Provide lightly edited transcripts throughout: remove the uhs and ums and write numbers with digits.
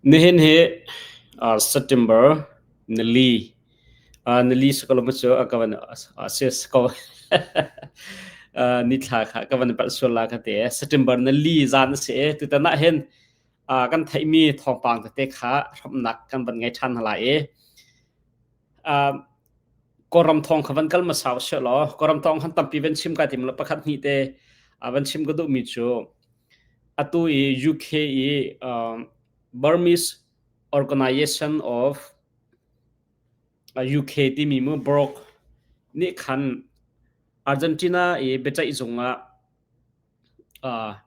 Nihin hi September nili nili si ko lo maw cu ka van si ko nithla kha ka van palh sual la ka ti. September nili zan a si i tutan ah hin kan theihmi thawngpang tete kha hramnak kan van ngei ṭhan hna lai i Kawlram thawng kha van kal hmasa usih law Kawlram thawng han tampi van chim kai tim lo pakhat hnih te van chim ka duhmi cu atu i UK i Burmese Organization of UK timi mu BROUK nih khan Argentina i biaceih zung ah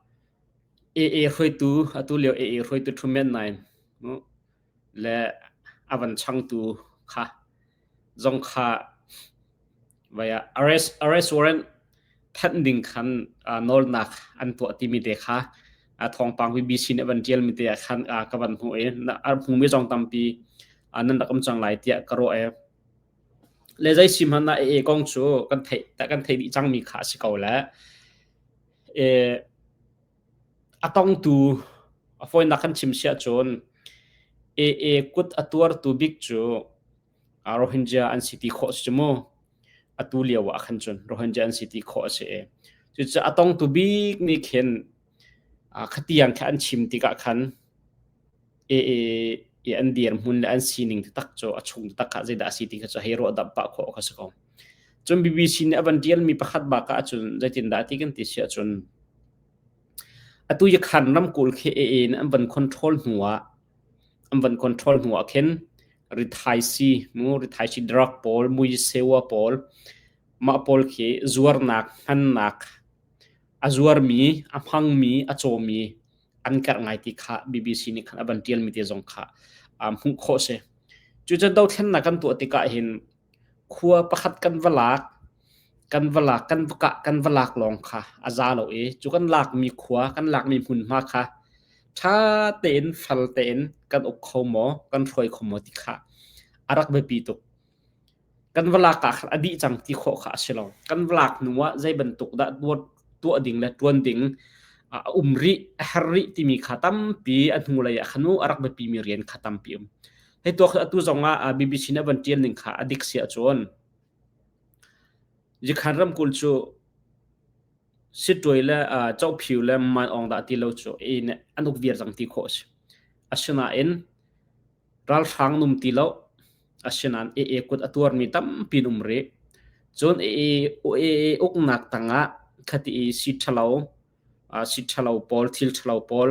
AA hruaitu atu lio AA hruaitu Thu Myint Naing le a van changtu kha zong kha vai ah arrest arrest warrant thanh ding khan nawlnak an tuah timi te kha thawngpang BBC nih a van ṭialmi te ah khan ka van hmuh i a hmumi zong tampi nan rak um cang lai tiah ka ruah i le zei si hmanh ah AA kong cu kan theih kan theih dih cangmi kha a si ko le a tongtu a fawinak kan chim siah cun AA kut a tuartu bik cu Rohingya an si ti khawh si mu. Atu lio ah khan cun Rohingya an si ti khawh a si i cucaah a tongtu bik nih khin khatiang kha an chim tikah khan AA i an dirhmun le an sining taktak cu a chung taktak ah zeidah a si ti kha cu hei ruah damh pah khawh kha si ko. Cun BBC nih a van ṭialmi pakhat bak ah cun zeitindah ti kan ti si ahcun atu Yakhan ramkulh khi AA nih an van control hnu ah an van control hnu ah khin rithaisi mu rithaisi drug pawl muisewa pawl mah pawl khi zuarnak hmannak a zuarmi a hmangmi a cawmi an karh ngai ti kha BBC nih khan a van ṭialmi te zong kha hmuh khawh si. Cucu dothlennak kan tuah tikah hin khua pakhat kan va lak kan va lak kan va kah kan va lak lawng kha a za lo i cu kan lakmi khua kan lakmi hmunhma kha ṭha tein fel tein kan uk kho maw kan hruai kho maw ti kha a rak biapi tuk. Kan va lak ah khan a dih cang ti khawh kha a si lo. Kan va lak hnu ah zei bantuk dah tuah ding le ṭuan ding a um rih, a herh rih timi kha tampi a hnulei ah khan mu a rak biapimi rian kha tampi um. Hei tuak atu zong ah BBC nih a van ṭial ning kha a dik si ahcun Yikhan ramkulh cu Siṭuai le Cohphiu le Man-awng dah ti lo cu inn an uk viar cang ti khawh a si. Asinain ralhrang num ti lo. Asinain AA kut a tuarmi tampi an um rih. Cun AA uknak tangah khati i si ṭhalo, si ṭhalo pawl, thil ṭhalo pawl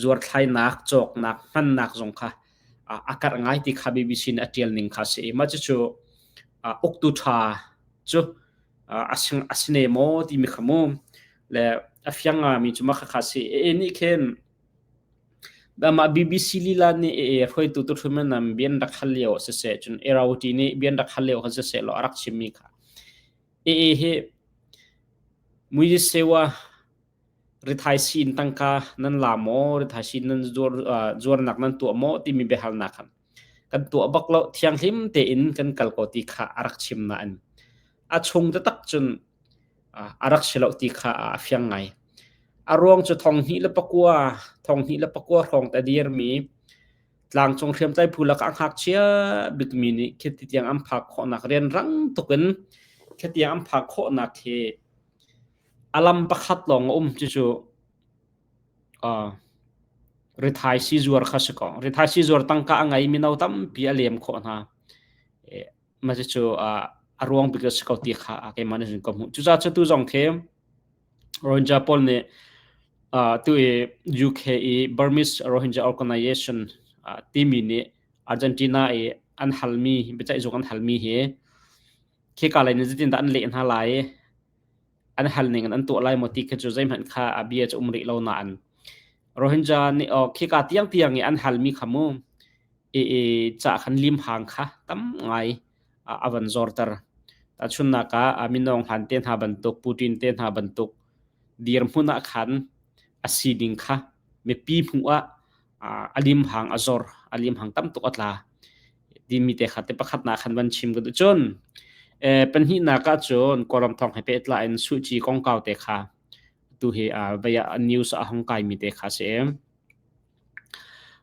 zuarthlainak, cawknak, hmannak zong kha a karh ngai ti kha BBC nih a ṭial ning kha a si i mah cucu uktu ṭha cu a si ne maw timi kha mu le a fiang ngaimi cu mah khakha a si. AA nih khin Mah BBC lila nih AA hruaitu tuṭhum in bian rak hal lio ah siseh, cun Irrawaddy nih bian rak hal lio khan siseh law a rak chimmi kha AA hi Muyisewa rithaisii in tangka nan la maw, rithaisii nan zuarnak nan tuah maw timi biahalnak khan kan tuah bak lo, thianghlim tein kan kal ko ti kha a rak chim nain a chung taktak cun a rak si lo ti kha a fiang ngai. A ruang cu 2009, 2009 hrawng te dirmi tlangcung hriamtlai phu lakah a ngakchia bikmi nih khiti tiang an phak khawhnak rianrang tukin khitiang an phak khawhnak hi a lam pakhat lawng a um cucu rithai sizuar kha si ko. Rithai sizuar tangka a ngei mino tampi a lem khawh hna. Mah cucu a ruang bik a si ko ti kha keimah nih cun ka hmuh. Cucaah cu tu zong khi Rohingya pawl nih tu i UK i Burmese Rohingya Organization timi nih Argentina i an halmi biaceihzung an halmi hi khika lei nih zeitindah an leh hna lai an hal ning in an tuah lai maw ti khi cu zeihmanh kha a bia cu um rih lo nain Rohingya nih khika tiangtiang i an halmi kha mu i ca khan limhang kha tam ngai a van zorter. Tahchunhnak ah minung hlan te hna bantuk, Putin te hna bantuk dirhmun ah khan a sining kha mipi hmuh ah a limhang a zor, a limhang tam tuk a tla timi te kha te pakhatnak khan van chim ka duh. Cun pahnihnak ah cun Kawlram thawng he pehtlai in Suh Kyi kongkau te kha tu hi vei ah news a hung kaimi te kha si.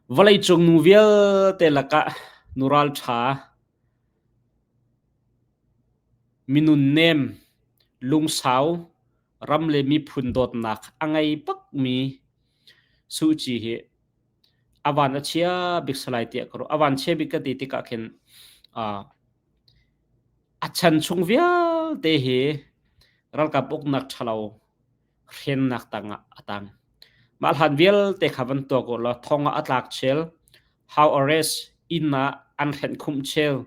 Vawleicung nu vialte lakah nu ralṭha, minunnem, lungsau, ram le miphun dawtnak a ngei bakmi Suh Kyi hi a van a chia bik salai tiah ka ruah. A van chia bik ka ti tikah khin a chan chung vialte hi ralkap uknak ṭhalo hrennak tangah a tang. Mah hlan vialte kha van tuak u law thong ah a tlak chel, house arrest inn ah an hrenh khumh chel.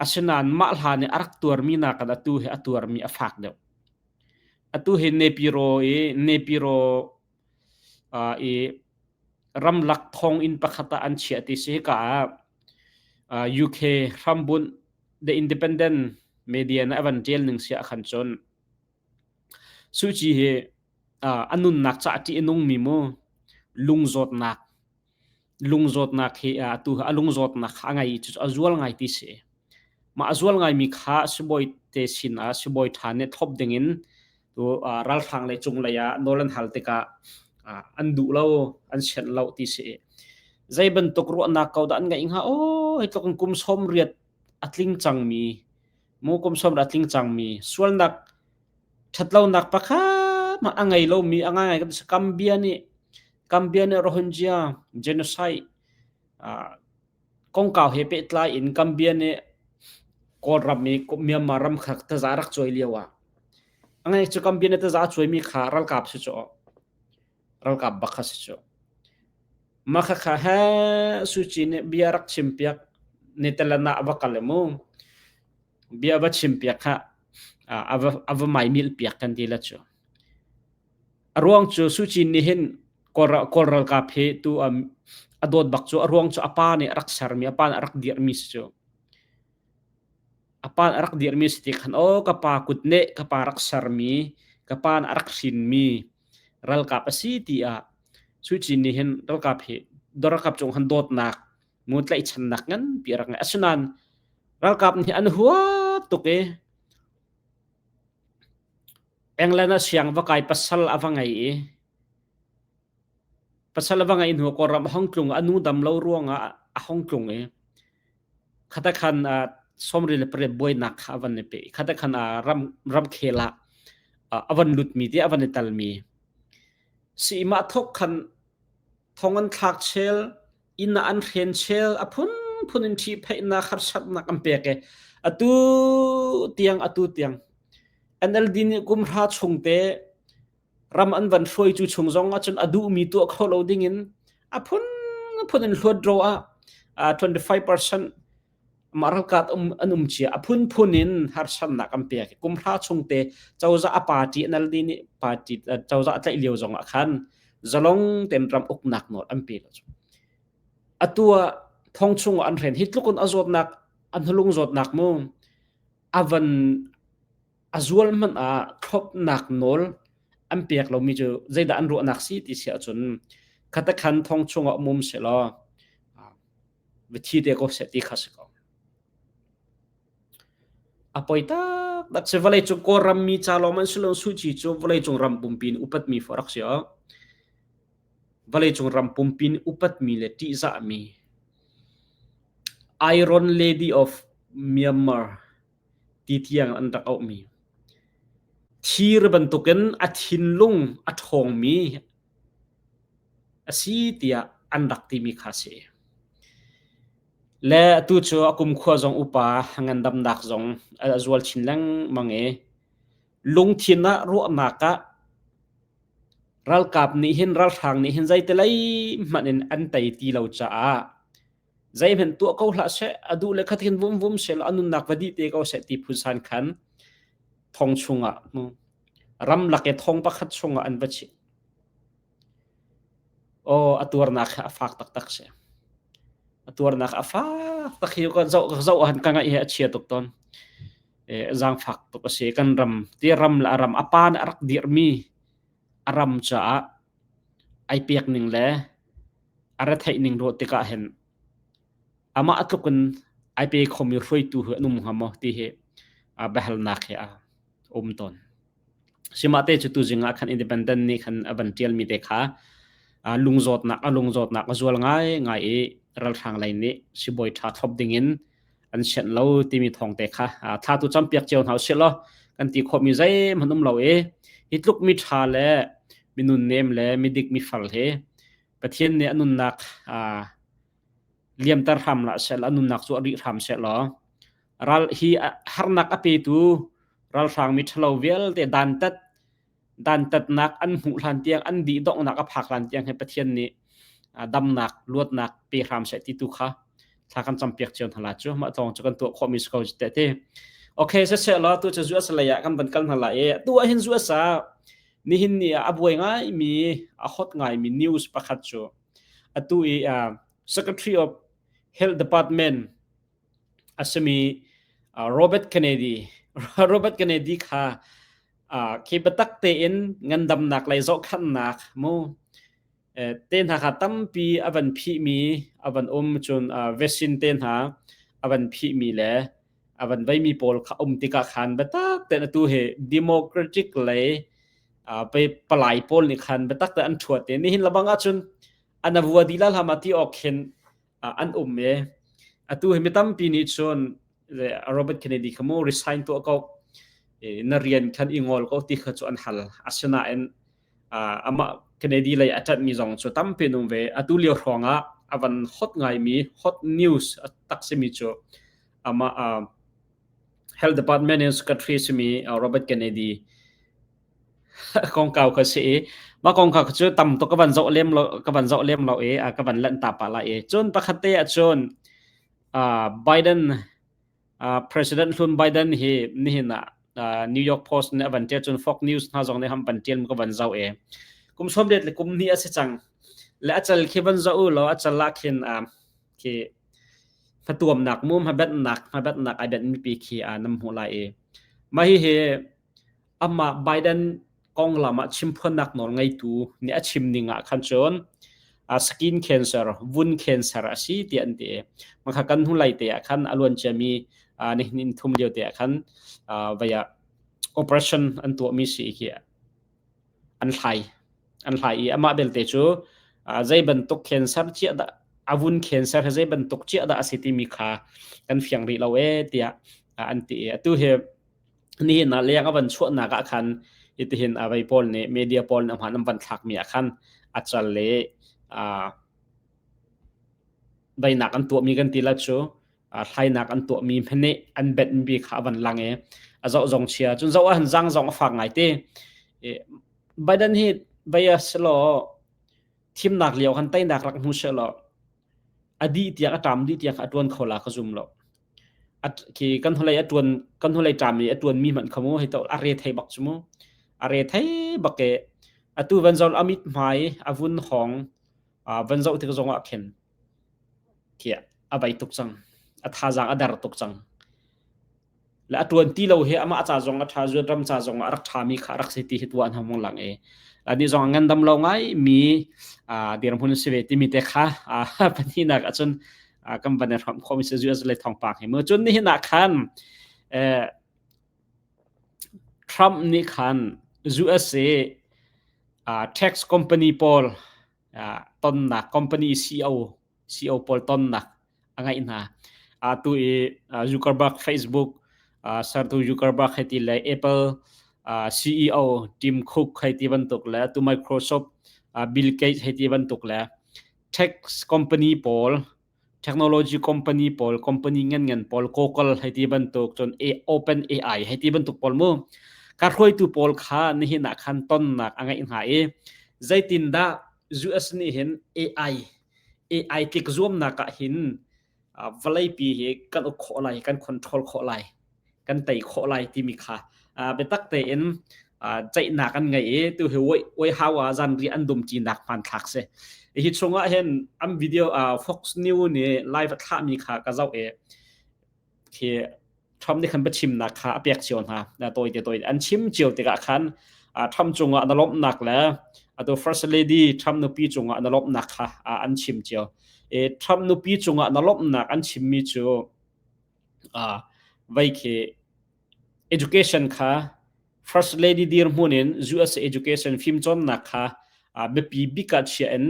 Asinain mah hlan i a rak tuarmi nakin atu hi a tuarmi a fak deuh. Atu hi Nepiro i Nepiro i ramlak thonginn pakhat ah an chiah ti si hika ah UK hrambunh The Independent media nih a van ṭial ning si ahkhan cun Suh Kyi hi a nunnak caah ṭih a nungmi mu lungzawtnak lungzawtnak hi atu a lungzawtnak kha a ngei i cucu a zual ngai ti si. Mah a zual ngaimi kha sibawi te sinah sibawi ṭha nih thlop dingin tu ralhrang lei cunglei ah nawl an hal tikah an duh lo, an sianh lo ti si. Zei bantuk ruahnak ko dah an ngeih hnga? Aw, hi tluk in kum 80 a tling cangmi mu kum 80 a tling cangmi sualnak ṭhatlonak pakhat hmanh a ngei lomi a ngaingai kan si Gambia nih Gambia nih Rohingya genocide kongkau he pehtlai in Gambia nih Kawlram i Myanmar ram kha taza rak cuai lio ah a ngai cu Gambia nih taza a cuaimi kha ralkap si cu ralkap bak kha si cu mah khakha he Suu Kyi nih bia rak chimpiak Netherlands ah a va kal i mu bia va chimpiak kha a va maimilh piak kan ti la cu A ruang cu Suu Kyi nih hin Kawl ralkap hi tu a dawt bak cu a ruang cu a pa nih a rak sermi a pa nih a rak dirhmi si cu. A pa nih a rak dirhmi si ti khan aw ka pa kut nih ka pa rak sermi ka pa nih a rak hrinmi ralkap a si tiah Suu Kyi nih hin ralkap hi ralkap cung han dawtnak mu tlaihchannak nganpi a rak ngei. Asinain ralkap nih an huat tuk i England ah siang va kai pasal a va ngei i pasal a va ngeih hnu Kawlram a hung tlung a nu dam lo ruangah a hung tlung i khatakhan 28 buainak kha a van i pe. Khatakhan ram ramkhel ah a van lutmi ti a van i talmi. Si mah thok khan thong an thlak chel inn ah an hren chel a phunphun in ṭhihphaihnak harsatnak an pek i atu tiang atu tiang NLD nih kum hra chung te ram an van hruai cu chung zong ahcun a duhmi tuah kho lo ding in a phunphun in hluat ro ah 25% mah ralkap um an um cia a phunphun in harsatnak an pek kum hra chung te cozah a party NLD nih party cozah a tlaih lio zong ah khan zalong ten ram uknak nawl an pe lo atu ah thong chung an hren hi tluk in a zawtnak an hnulung zawtnak mu a van a zual hmanh ah thlopnak nawl an pek lomi cu zeidah an ruahnak si ti si ahcun khatakhan thong chung ah um um selaw va thi te ko seh ti kha si ko. A poi taktak si vawleicung Kawlram mi ca lawng man si lo Suu Kyi cu vawleicung ram pumpi in upatmi fo rak si o. Vawleicung ram pumpi in upatmi le ṭihzahmi Iron Lady of Myanmar ti tiang an rak auhmi. Thir bantukin a thinlung a ṭhawngmi a si tiah an rak timi kha a si. Le atu cu a kumkhua zong upa ngandamnak zong a zual chin lengmang i lungthin ah ruahnak ah ralkap nih hin ralhrang nih hin zeitilei hmanh in an tei ti lo caah zeihmanh tuah ko hlah seh a duh le khat hin vum vum seh law a nunnak va dih te ko seh ti phunsan khan thong chungah ramlak i thong pakhat chungah an va chih. Aw a tuarnak hi a fak taktak si. A tuarnak a fak tak hi ka zoh ka zoh han ka ngaih hi a chia tuk tawn. E, zaangfak tuk a si. Kan ram ti ram le a ram a pa nih a rak dirhmi a ram caah ai pek ning le a retheih ning ruah tikah hin amah tluk in ai pe khomi hruaitu hi an um hnga maw ti hi biahalnak hi a um tawn. Sihmahte cu tuzing ah khan independent nih khan a van ṭialmi te kha. Lungzawtnak a lungzawtnak a zual ngaingai i ralhrang lei nih sibawi ṭha thlop dingin an sianh lo timi thawng te kha thla tu campiak cio hna usih law kan ti khawhmi zeihmanh um lo i hi tluk mi ṭha le mi nunnem le midik mi fal hi Pathian nih a nunnak liamter hram hlah seh a nunnak cu a rih hram seh law ral hi harnak a petu ralhrang mi ṭhalo vialte dantat dantatnak an hmuh hlan tiang an dih donghnak a phak hlan tiang hi Pathian nih damnak luatnak pe hram seh ti tu kha thla kan campiak cio hna la cu mah tlawng cu kan tuah khawhmi si ko te ti okay siseh law tu cu US lei ah kan van kal hna la i tu ah hin US ah nihin ni ah a buai ngai mi a hot ngai mi news pakhat cu atu i Secretary of Health Department a simi Robert Kennedy Robert Kennedy kha khi biatak tein ngandamnak lei zohkhanhnak mu te hna kha tampi a van phihmi a van um cun vaccine te hna a van phihmi le a van veimi pawl kha um tikah khan biatak tein atu hi democratic lei palai pawl nih khan biatak tein an ṭhuat i nihin lebang ahcun an avua dila hlama ti awk khin an um i atu hi mi tampi nih cun Robert Kennedy kha mu resign tuah ko na rian khan i ngol ko ti kha cu an hal asinain amah Kennedy lei a ṭanhmi zong cu tampi an um ve atu lio hrawng ah a van hot ngaimi hot news a tak simi cu amah Health Department in Secretary simi Robert Kennedy kongkau kha si i mah kongkau cu tam tuk ka van zoh lem lo ka van zoh lem lo i ka van lanh ta pah lai i cun pakhat te ah cun Biden President hlun Biden hi nihin ah New York Post nih a van ṭial cun Fox News hna zong nih ham van ṭial ka van zoh i kum sawm riat le kum hnih a si cang le a cal khi van zoh u law a cal ah khin khi hmatuamnak mu hmabenhnak hmabenhnak ai benh mipi khi nam hmuh lai i mah hihi amah Biden konglam ah chimphuannak nawl ngeitu nih a chim ning ah khan cun skin cancer, vun cancer a si tiah an ti. Makha kan hnulei te ah khan a luan ciami nihin thum lio te ah khan vei ah operation an tuahmi si khi an hlai an hlai i amah belte cu zei bantuk cancer ciah dah a vun cancer he zei bantuk ciah dah a si timi kha kan fiang rih lo e tiah an ti i atu hi nihin ah leng a van chuahnak ah khan itihin a vei pawl nih media pawl nih hmaan an van thlakmi ah khan a cal le veinak an tuahmi kan ti la cu hlainak an tuahmi hmene an benhmi kha a van lang i a zoh zong chia cun zoh ah zang zong a fak ngai te Biden hi vei a selaw thimnak lio khan teinak rak hmu selaw a dih tiang a ṭam dih tiang a ṭuan kho la ka zum lo khi kan hnulei a ṭuan kan hnulei ṭam i a ṭuan mi hmanh kha mu hei to a re thei bak cu mu a re thei bak e atu van zol amit hmai a vun hong van zoh tik zong ah khin khi a bai tuk cang a thazaang a der tuk cang le a ṭuan ti lo hi amah ca zong a ṭha zuat ram ca zong a rak ṭhami kha a rak si ti hi tuah an hmang lang i ani zong a ngandam lo ngai mi dirhmun si ve timi te kha pahnihnak ahcun kan van i hramh khawhmi si US lei thawngpang hi mu cun nihin ah khan Trump nih khan USA tax company pawl tonnak company CEO CEO pawl tonnak a ngeih hna. Atu i Zuckerberg Facebook sertu Zuckerberg hei ti le Apple CEO Tim Cook hei ti bantuk le atu Microsoft Bill Gates hei ti bantuk le tech company pawl technology company pawl company ngan ngan pawl Google hei ti bantuk cun Open AI hei ti bantuk pawl mu ka hruaitu pawl kha nihin ah khan tonnak a ngeih hna i zeitindah US nih hin AI AI tlik zuamnak ah hin vawleipi hi kan uk khawh lai, kan control khawh lai, kan tei khawh lai timi kha biatak tein ceihnak an ngei i tu hi oi hau ah zanri an dumṭinak hmanthlak si. Hi chungah hin an video Fox News nih live a thlahmi kha ka zoh i khi Trump nih khan biachimnak kha a pek cio hna. Tawi te tawi an chim cio tikah khan Trump cungah na lawmhnak le atu First Lady Trump nupi cungah na lawmhnak kha an chim cio. E, Trump nupi cungah na lawmhnak an chimmi cu vei khi education kha First Lady dirhmun in US education fimcawnnak kha. biapi bik ah chia in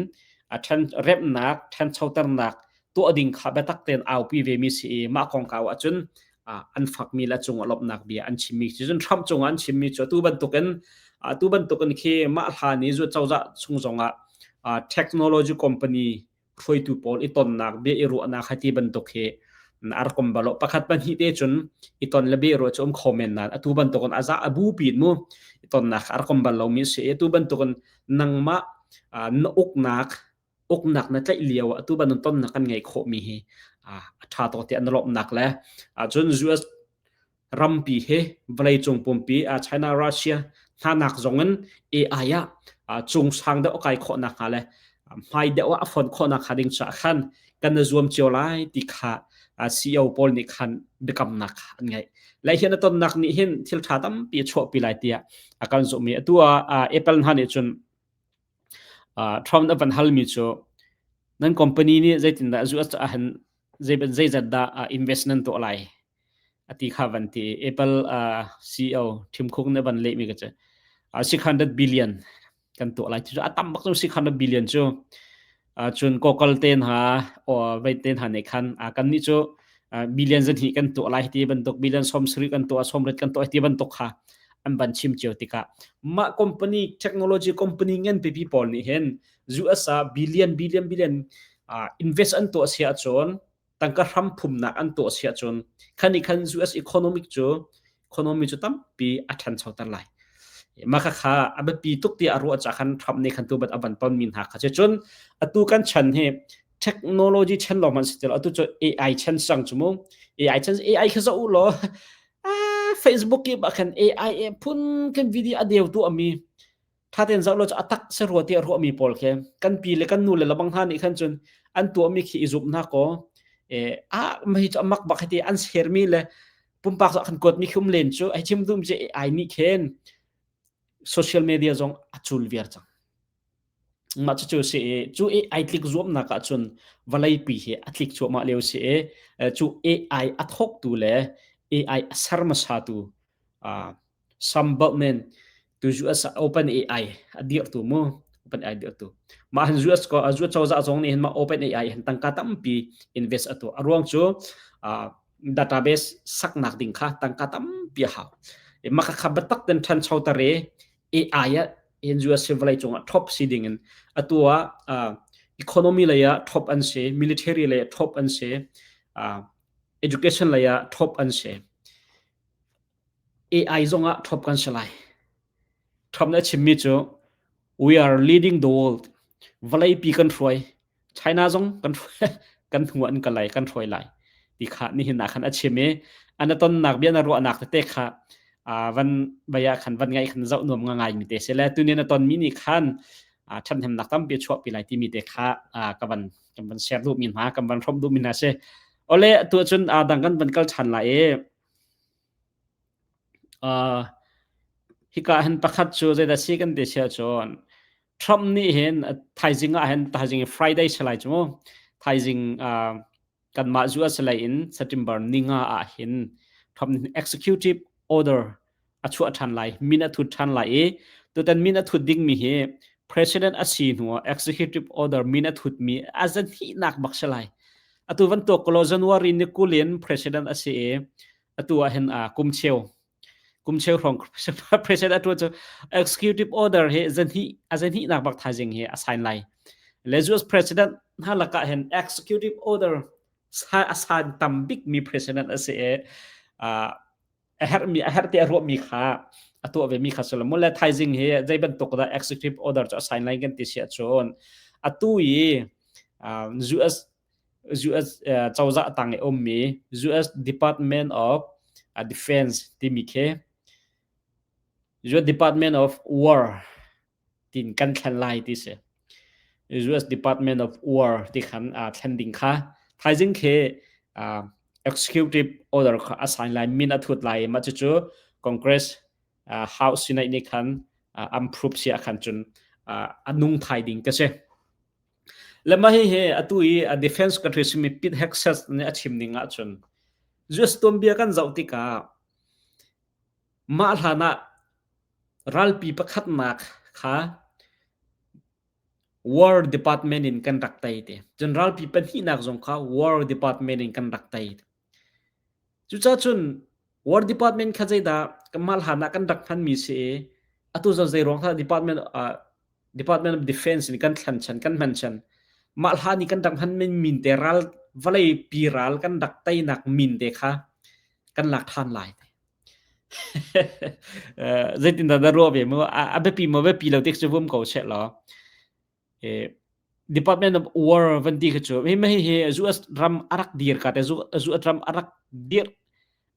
ṭhen remnak ṭhanchoternak tuah ding kha biatak tein aupi ve mi si i mah kongkau ahcun an fakmi le cung ah lawmhnak bia an chimmi cun Trump cung ah an chimmi cu atu bantukin atu bantukin khi mah hlan i zu cozah chung zongah technology company hruaitu pawl i tonnak bia i ruahnak hai ti bantuk hi a rak um balo pakhat pahnih te cun i ton le bia ruah cu um kho men nain atu bantukin aza abu pin mu i tonnak a rak um bal lomi si atu bantukin nangmah na uknak uknak na tlaih lio ah atu bantuk tonnak kan ngeih khawhmi hi a ṭha tuk tiah na lawmhnak le cun US rampi hi vawleicung pumpi China Russia hnanak zong in AI ah cung sang deuh a kai khawhnak hnga le hmai deuh ah a fon khawhnak hnga ding caah khan kan i zuam cio lai ti kha CEO pawl nih khan biakamnak kha an ngeih. Le hian a tonnak nih hin thil ṭha tampi a chuahpi lai tiah a kan zumh i atu ah Apple hna nih cun Trump a van halmi cu nan company nih zeitindah US ah hin zeizat dah invest nan tuah lai a ti kha van ti. Apple CEO Tim Cook nih a van lehmi ka cu 600 billion kan tuah lai. Cucu a tam bak cu 600 billion cu. Cun Google te hna vei te hna nih khan kan nih cu billion zahnih kan tuah lai ti bantuk billion 70 kan tuah 80 kan tuah ti bantuk kha an van chim cio tikah mah company technology company ngan pipi pawl nih hin US ah billion billion billion invest an tuah si ahcun tangka hram phumnak an tuah si ahcun khan i khan US economic cu economy cu tampi a ṭhanchoter lai. Mah kha a biapi tuk tiah a ruah caah khan Trump nih khan tu bat a van ton mi hna kha cu cun atu kan chan hi technology chan lawng hmanh si ti lo atu cu AI chan sang cu mu AI chan AI kha zoh u law Facebook kip ah khan AI e phun kan video a deu tu ami Ṭha tein zoh law cu a tak si rua tiah ruahmi pawl khi kan pi le kan nu le lebang hna nih khan cun an tuahmi khi i zumh hna kaw ah mah cu amak bak hiti an sermi le pumpak cu kan kuatmi khi um len cu ai chim dum cu ai nih khin social media zong a cul viar cang. Mah cucu si i cu AI tlik zuamnak ah cun vawleipi hi a tlik cuahmah lio si i cu AI a thawktu le AI a ser hmasatu Sam Altman tu US Open AI a dirhtu mu Open AI dirhtu mah han US ko US cozah zong nih hin mah Open AI hin tangka tampi invest a tuah a ruang cu database saknak ding kha tangka tampi a hau mah kha biatak ten ṭhancho tare AI ah in US vawlei cungah top si ding in atu ah economy lei ah top an si military lei ah top an si education lei ah top an si AI zongah ṭhop kan si lai. Trump nih a chimmi cu we are leading the world. Vawleipi kan hruai. China zong kan hruai kan hnu an ka lai kan hruai lai ti kha nihin ah khan a chim i an tonnak bia na ruahnak tete kha van vaya khan van ngai khan zoh nuam ngai mi te se le tunin a ton mi nih khan ṭhathnemnak tampi a chuahpi lai timi te kha ka van kan van share duh mi hna kan van hrawm duh mi hna si ole tu cun dang kan van kal ṭhan lai i Uh, hika hin pakhat cu zeidah si kan ti sia cun Trump nih hin thaizing ah hin thaizing Friday si lai cu mu thaizing uh, kanmah zu a si lai in September ninga ah hin Trump nih executive order a chuah ṭhan lai min a thut ṭhan lai i tutan min a thut dingmi hi president a si hnu ah executive order min a thutmi a zanhihnak bak si lai atu bantuk kolo January ni kulin president a si i atu ah hin kum cheu kum cheu hrawng president atu cu executive order hi zanhih a zanhihnak bak thaizing hi a sign lai le US president hna lakah hin executive order a san tam bik mi president a si i a herhmi a herh te a ruahmi kha a tuah ve mi kha silo mu le thaizing hi zei bantuk dah executive order cu a sign lai kan ti si ahcun atu i US US cozah tang i ummi US Department of Defense timi khi US Department of War tin kan thlen lai ti si. US Department of War ti khan uh, thlen ding kha thaizing khi uh, executive order kha a sign lai min a thut lai ma cu Congress uh, House Senate nih khan uh, approve si khan cun uh, a nung thai ding ka si. Le mah hi atu i a defense secretary simi Pete Hegseth nih a chim ning ahcun US tuanbia kan zoh tikah mah hlan ah ralpi pakhatnak kha. War Department in kan rak tei te. Cun ralpi pahnihnak zong kha War Department in kan rak tei. Cucaah cun War Department kha zeidah kanmah hlan ah kan rak hmanmi si i atu zong zei ruang Department uh, Department of Defense in kan thlan chan kan hman chan mah hlan i kan rak hmanmi min te ral vawlei pi ral kan rak teinak min te kha kan lak than lai. Zeitindah na ruah ve mu? A biapi maw biapi lo tik cu vum ko seh law. Department of War van ti kha cu hi hi hi US ram a rak dir ka te US ram a rak dir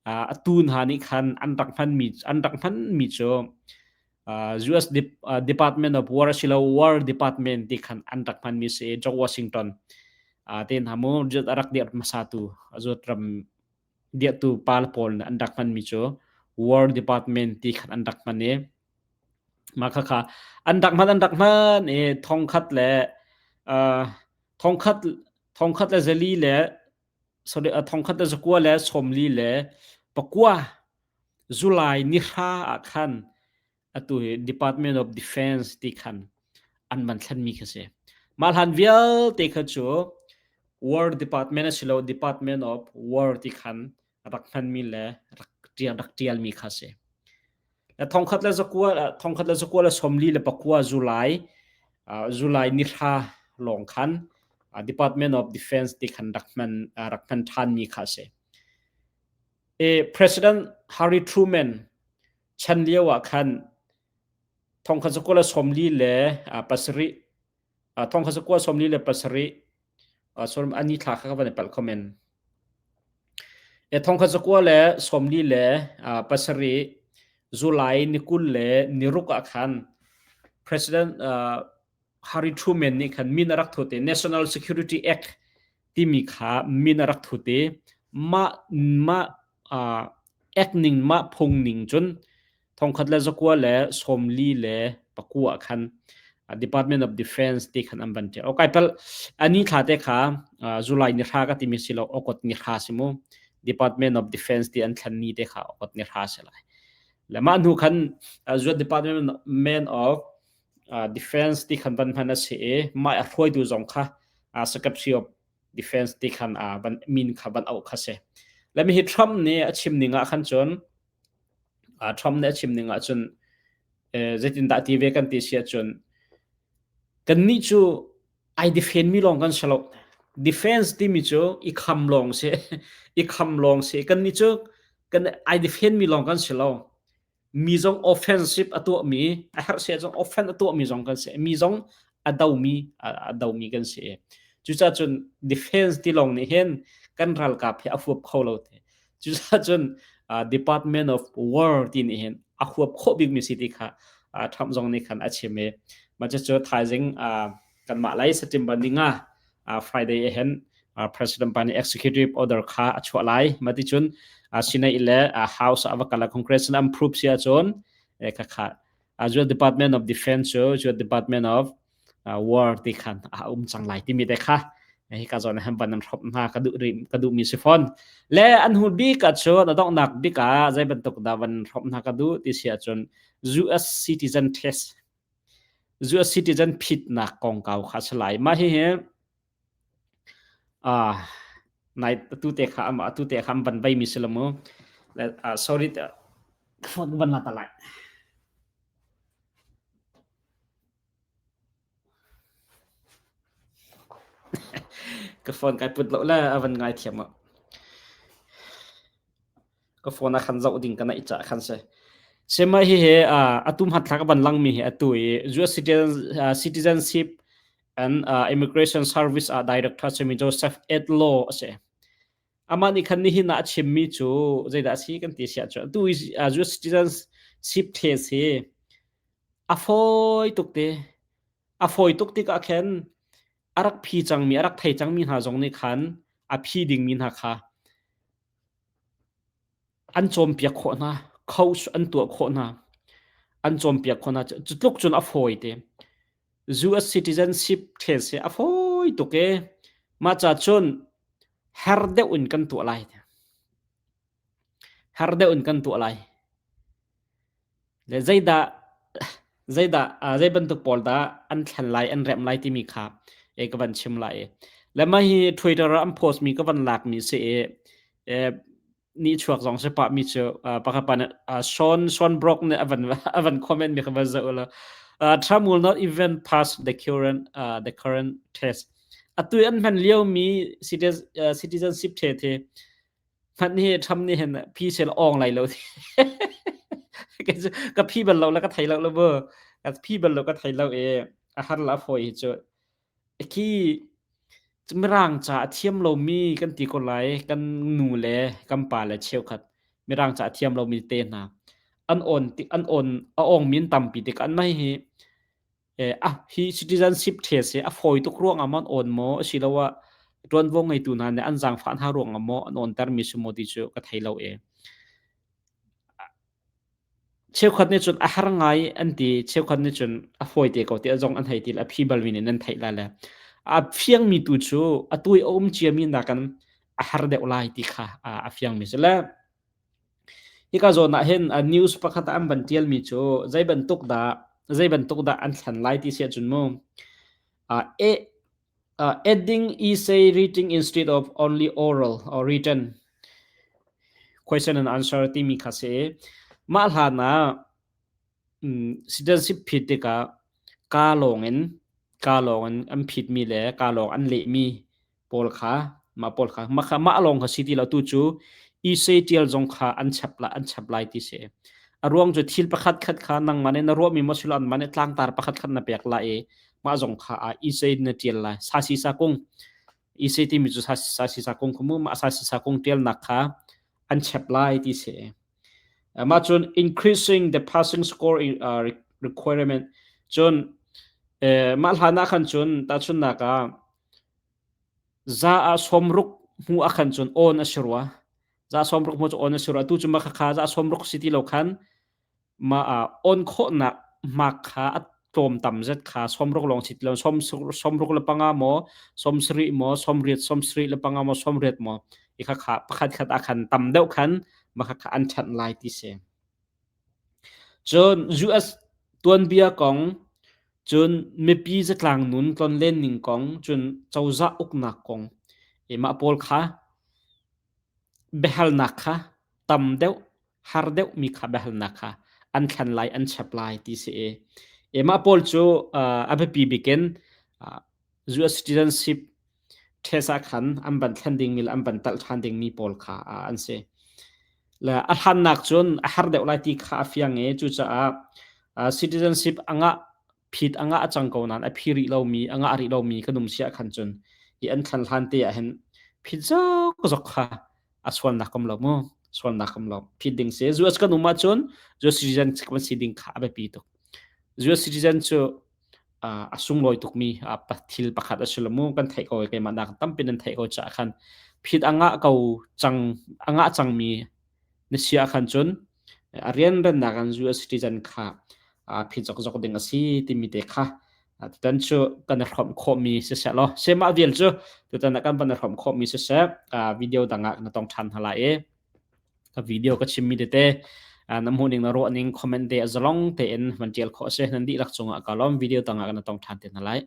atu hna nih khan an rak hmanmi an rak hmanmi cu US Department of War asilo War Department ti khan an rak hmanmi si George Washington te hna mu a rak dir hmasa tu US ram Diahtu pa le pawl nih an rak hmanmi cu War Department ti khan an rak hman i mah khakha an rak hman an rak hman i thongkhat le uh, thongkhat thongkhat le zali le sorry uh, thongkhat le zakua le sawmli le pakua July ni hra ah khan atu hi Department of Defense ti khan an van thlenmi kha si. Mah hlan vialte kha cu War Department asilo Department of War ti khan rak hmanmi le rak ṭial rak ṭialmi kha si. Le thongkhat le zakua thongkhat le zakua le somli le pakua July uh, July ni hra lawng khan uh, Department of Defense ti khan rak hman uh, rak hman ṭhanmi kha si. E President Harry Truman chan lio ah khan thongkhat zakua le sawmli le pasarih thongkhat zakua sawmli le pasarih sorry ani thla kha ka van i palh comment e thongkhat zakua le sawmli le pasarih July ni kul le ni ruk ah khan President Harry Truman nih khan min a rak thut i National Security Act timi kha min a rak thut i mah mah uh, act ning mah phung ning cun thongkhat le zakua le sawmli le pakua khan Department of Defense ti khan an van ṭial. Okay pal ani thla te kha July ni hra ka timi si lo okot ni hra si mu Department of Defense ti an thlan ni te kha okot ni hra si lai. Le mah hnu khan Department of defense ti khan van hman a si i mah a hruaitu zong kha secretary of defense ti khan van min kha van auh kha si le mi hi Trump nih a chim ning ah khan cun Trump nih a chim ning ah cun zeitindah ti ve kan ti si ahcun kannih cu ai defend mi lawng kan si lo defense timi cu i kham lawng si i kham lawng si kannih cu kan ai defend mi lawng kan si lo mi zong offensive a tuahmi a herh sia zong offense a tuahmi zong kan si mi zong a domi a domi kan si cucaah cun defense ti lawng nih hin kan ralkap hi a huap kho lo te cucaah cun department of war ti nih hin a huap khawh bikmi si ti kha Trump zong nih khan a chim i mah cu thaizing kanmah lai September ni nga Friday hin President pa nih executive order kha a chuah lai mah ti cun Senate le House a va kal Congress in approve si ahcun kha kha US Department of Defense cu US Department of War ti khan a um cang lai timi te kha hi ka zawn han van an hrop hna ka duh ri ka duh mi si fawn le an hu bik ah cun a donghnak bik ah zei bantuk dah van hrop hna ka duh ti si ahcun US citizen test US citizen phitnak kongkau kha a si lai mah hihi ah nai atu te kha ama atu te kha an van veimi si lo mu le ah sorry phone van la ta lai ka phone kai put lo le a van ngai thiam ah Ka phone ah khan zoh ding ka naih caah khan si. Sema hi he atu hmanthlak a van langmi hi atu i US citizen, uh, citizenship and uh, immigration service ah director simi Joseph Edlow a si. Amah nih khan nihin ah a chimmi cu zeidah a si kan ti siah cu atu i uh, US citizenship test hi a fawi tuk te. A fawi tuk tikah khin a rak phi cangmi, a rak thei cangmi hna zong nih khan a phi dingmi hna kha An cawnpiak khawh hna, coach an tuah khawh hna, an cawnpiak khawh hna. Cu tluk cun a fawi te. US citizenship test hi a fawi tuk i mah ca cun her deuh in kan tuah lai. Her deuh in kan tuah lai. Le zeidah. Zeidah zei bantuk pawl dah an thlen lai an remh lai timi kha e ka van chim lai. Le mah hi Twitter ah an post mi ka van lak mi si i nih chuak zong si pah mi cu pakhat pa nih Sean Sean Brock nih a van a van comment mi kha van zoh ulaw Trump will not even pass the current test. Atu an hman lio mi citizenship the the hmanh hi Trump nih hin phi sel awng lai lo ka phi bal lo la ka thei lo lo bu ka phi bal lo ka thei lo i a har la fawi hi cu Khi Mirang ca a thiam lomi kan ti ko lai. Kan nu le kan pa le cheukhat Mirang ca a thiam lomi te hna an awn an awn a awngmi an tampi tikah anmah hi ah hi citizenship test hi a fawi tuk ruangah maw an awn maw asiloah ṭuanvo ngeitu hna nih an zaangfah hna ruangah maw an awntermi si maw ti cu ka thei lo i Cheukhat nih cun a har ngai an ti, cheukhat nih cun a fawi te ko tiah zong an hei ti le a phi balmi nih nan theih lai le a fiangmi tu cu atu i a um ciami nakin a har deuh lai ti kha a fiangmi si le hika zawn ah hin news pakhat ah an van ṭialmi cu zei bantuk dah an thlen lai ti si ahcun mu adding essay reading instead of only oral or written question and answer timi kha si. Mah hlan ah citizenship phit tikah kaa lawng in kaa lawng in an phitmi le kaa lawng an lehmi pawl kha mah pawl kha mah kha mah lawng kha si ti lo tu cu essay tial zong kha an chap la an chap lai ti si. A ruang cu thil pakhat khat kha nangmah nih na ruahmi maw silo anmah nih tlangtar pakhat khat na pek lai i mah zong kha essay na tial lai. Sasi sa kung essay timi cu sasi sa kung kha mu mah sasi sa kung tialnak kha an chep lai ti si. Mah cun increasing the passing score requirement cun mah hlan ah khan cun tahchunhnak ah za ah sawmruk hmu ah khan cun awn a si rua. Za sawmruk hmu cu awn a si rua. Atu cu mah khakha za sawmruk si ti lo khan mah awn khawhnak mark kha a tlawm tam zet kha sawmruk lawng si ti lo 65 maw 70 maw 80 75 maw 80 maw i khakha pakhat khat ah khan tam deuh khan mah khakha an ṭhanh lai ti si. Cun US tuanbia kong cun mipi zatlang nun tlonlen ning kong cun cozah uknak kong i mah pawl kha biahalnak kha tam deuh har deuh mi kha biahalnak kha an thlen lai an chap lai ti si i i mah pawl cu a biapi bik in US citizenship test ah khan an van thlen dingmi le an van talh ṭhan dingmi pawl kha an si. Le a hlannak cun a har deuh lai ti kha a fiang i cucaah citizenship a ngah phit a ngah a cang ko nain a phi rih lomi a ngah rih lomi kan um si ah khan cun hi an thlen hlan te ah hin phit zokzok kha a sualnak um lo mu sualnak um lo phit ding si US kan um ahcun US citizen kan si ding kha a biapi tuk US citizen cu a sunglawi tukmi thil pakhat a si lo mu kan theih ko keimah nak tampi nan theih ko caah khan phit a ngah ko cang a ngah cangmi na si ah khan cun a rianrannak an US citizen kha phit zokzok ding a si timi te kha tutan cu kan i hrawmh khawhmi siseh law semah vial cu tutan ah kan van i hrawmh khawhmi siseh video dang ah na tong ṭhan hna lai i Ka video ka chimmi tete na hmuhning na ruahning comment te a zalong tein van ṭial khawh a si. Nan dihlak cungah ka lawm. Video tangah kan tong ṭhan te hna lai.